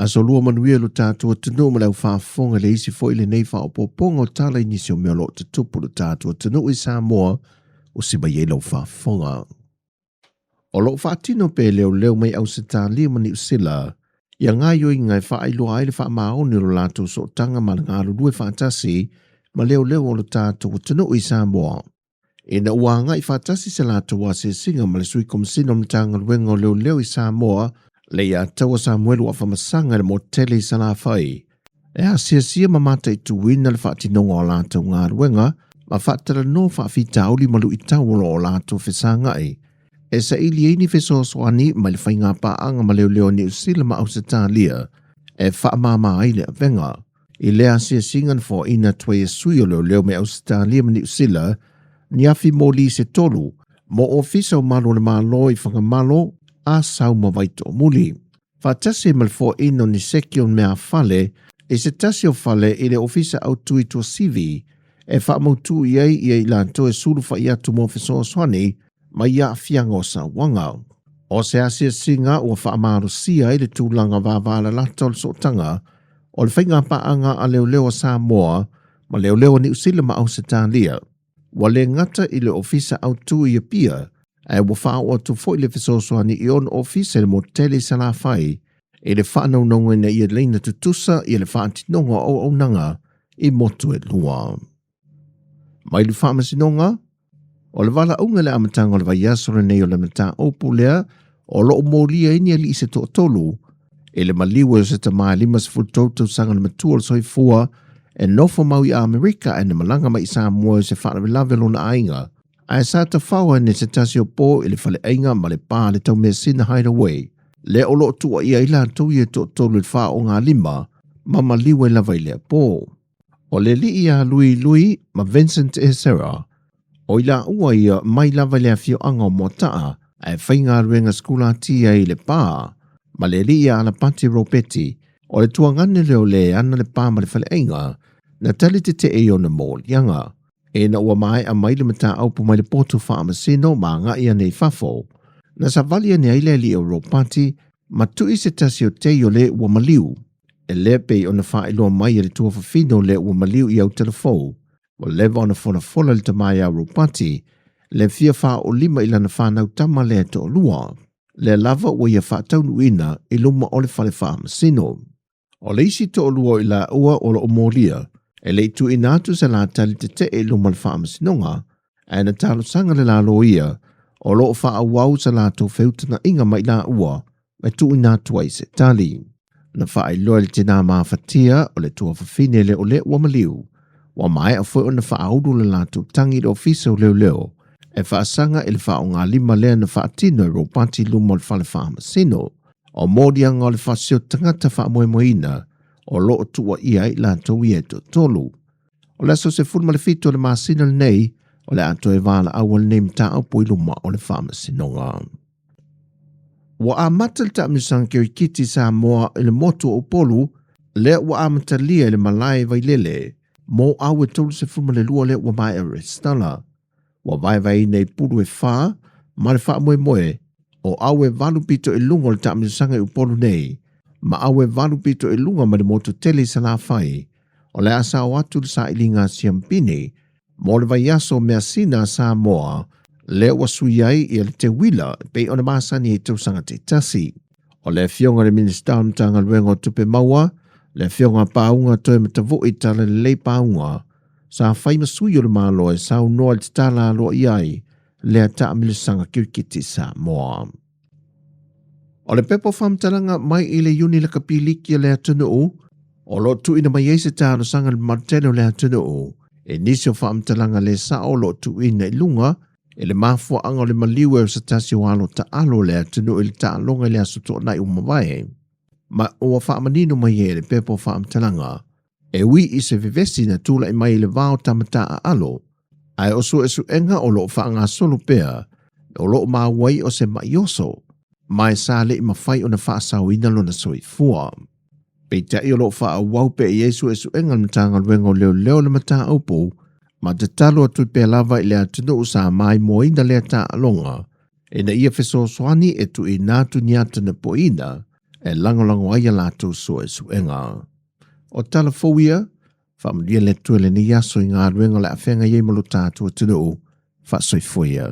Aso lua manuia lo tatou atunuu ma le au faafofoga i le isi foi lenei faaopoopoga o tala i nisi o mea o lo o tutupu lo tatou atunuu i Samoa o si mai ai lau faafofoga. O lo o faatino pea e leoleo mai Ausetalia ma Niu Sila ia gaoioiga e faailoa ai le faamaoni o lo latou sootaga ma le galulue faatasi ma leoleo o lo tatou atunuu i Samoa. Ina ua agai faatasi se latou asiasiga ma le Sui Komesina o le Matagaluega o Leoleo i Samoa, Leiataua Samuelu Afamasaga i le motele i Salafai, e asiasia ma mataituina le faatinoga o latou galuega ma faatalanoa faafitauli ma luitau o lo o latou fesagai e saili ai ni fesoasoani mai le faiga paaga ma leoleo a Niu Sila ma Ausetalia e faamama ai le avega. I lea asiasiga na foaiina atu ai e sui o leoleo mai Ausetalia ma Niu Sila ni afi moli se tolu mo Ofisa o Malu o le Malo i Fagamalo, Asau ma Vaitoomuli. Faatasi ai ma le foaiina o ni seki o meafale i se tasi o fale i le Ofisa Autu i Tuasivi e faamautu i ai ia i latou e sulufai atu mo fesoasoani mai aafiaga o sauaga. O se asiasiga ua faamalosia ai le tulaga vavalalata o le sootaga o le faiga paaga a leoleo a Samoa ma leoleo a Niu Sila ma Ausetalia. Ua le gata i le Ofisa Autu i Apia, ae ua faaoo atu foi le fesoasoani i ona ofisa i le motele i Salafai i le faanaunauga ina ia laina tutusa ia le faatinoga o auaunaga i motu e lua. Mai le Faamasinoga, o le valaauga i le amataga o le vaiaso lenei o le mataupu lea o lo o molia ai ni alii se toatolu i le maliu o se tama e 53 tausaga le matua o le soifua e nofo mau i Amerika ae na malaga mai i Samoa i se faalavelave o lona aiga ae sa tafao ane se tasi o po i le faleaiga ma le pā le Taumeasina Hideaway lea o lo o tuuaia ai latou ia toatolu i le faogalima ma maliu ai lava i lea po. O le alii ia Lui Lui ma Vincent Esera, o i laua ia mai lava i le afioaga o Moataa ae faigaluega sikulati ai i le pā, ma le alii ia Alapati Ropeti, o le tuagane lea o le ana le pā ma le faleaiga, na tali tetee i ona moliaga. Ina ua maea mai le mataupu mai le potu faamasino ma agai ane i fafo, na savali ane ai le alii o Ropati ma tui se tasi o tei o le ua maliu. E lea pei ona faailoa mai e le tuafafine o le ua maliu i Aotelefou, ua leva ona folafola le tama ia Ropati le fia faaolima i lana fanau tama lea e toalua. Lea lava ua ia faataunuuina i luma o le fale faamasino. O le isi toalua o i laua o lo o molia, e le i tuuina atu se latali tetee i luma o le faamasinoga, ae na talosaga le la loia o lo o faaauau sa latou feutagaiga ma i laua e tuuina atu ai se tali. Na faailoa e le tinā mafatia o le tuafafine le o le ua maliu, ua maea foi ona faaulu le latou tagi i le Ofisa o Leoleo e faasaga i le faaaogalima lea na faatino e Ropati i luma o le fale faamasino. O moliaga o le fasi o tagata faamoemoeina o lo o tuuaia ai i latou ia e toatolu. O le aso 17 o le masina lenei, o le a toe valaau lenei mataupu i luma o le faamasinoga. Ua amata le taamilosaga kirikiti Samoa i le motu o Upolu, lea ua amatalia i le malae Vailele mo au e 32 lea ua maea resitala. Ua vaevaeina i pulu e 4 ma le faamoemoe o au e 8 pito i luga o le taamilosaga i Upolu nei, ma au e 8 pito i luga mai le motu tele i Salafai. O le a sao atu le sailiga a Siampini mo le vaiaso measina a Samoa, lea ua sui ai ia le teuila e pei ona masani ai tausaga taitasi. O le afioga i le Minisita o le Matagaluega o Tupe Maua, le afioga a Pauga Toematavui Talalelei Pauga, sa fai ma sui o le Malo e saunoa i le tatala aloaia ai lea taamilosaga kirikiti Samoa. O le pepa o faamatalaga mai i le Iuni Lakapi Liki a le atunuu, o lo o tuuina mai ai se talosaga i le mamalu tele o le atunuu i nisi o faamatalaga le sao o lo o tuuina i luga i le mafuaaga o le maliu e o se tasi o alo taalo o le atunuu i le taaloga i le aso Toonai ua mavae. Ma ua faamanino mai ai e le pepa o faamatalaga e ui i se vevesi na tulai mai i le va o tama taaalo, ae o suesuega o lo o faagasolo pea o lo o maua ai o se ma'i oso, ma e sa le i mafai ona faasaoina lona soifua. Peitai o lo o faaauau pea i ai suesuega a le Matagaluega o Leoleo le mataupu, ma tatalo atu pea lava i le atunuu sa maimoaina lea taaloga, ina ia fesoasoani e tuuina atu ni ata na poina e lagolago ai a latou suesuega. O tala fou ia, faamanuia le Atua i lenei aso i galuega o le a feagai ai ma lo tatou atunuu. Faasoifua ia.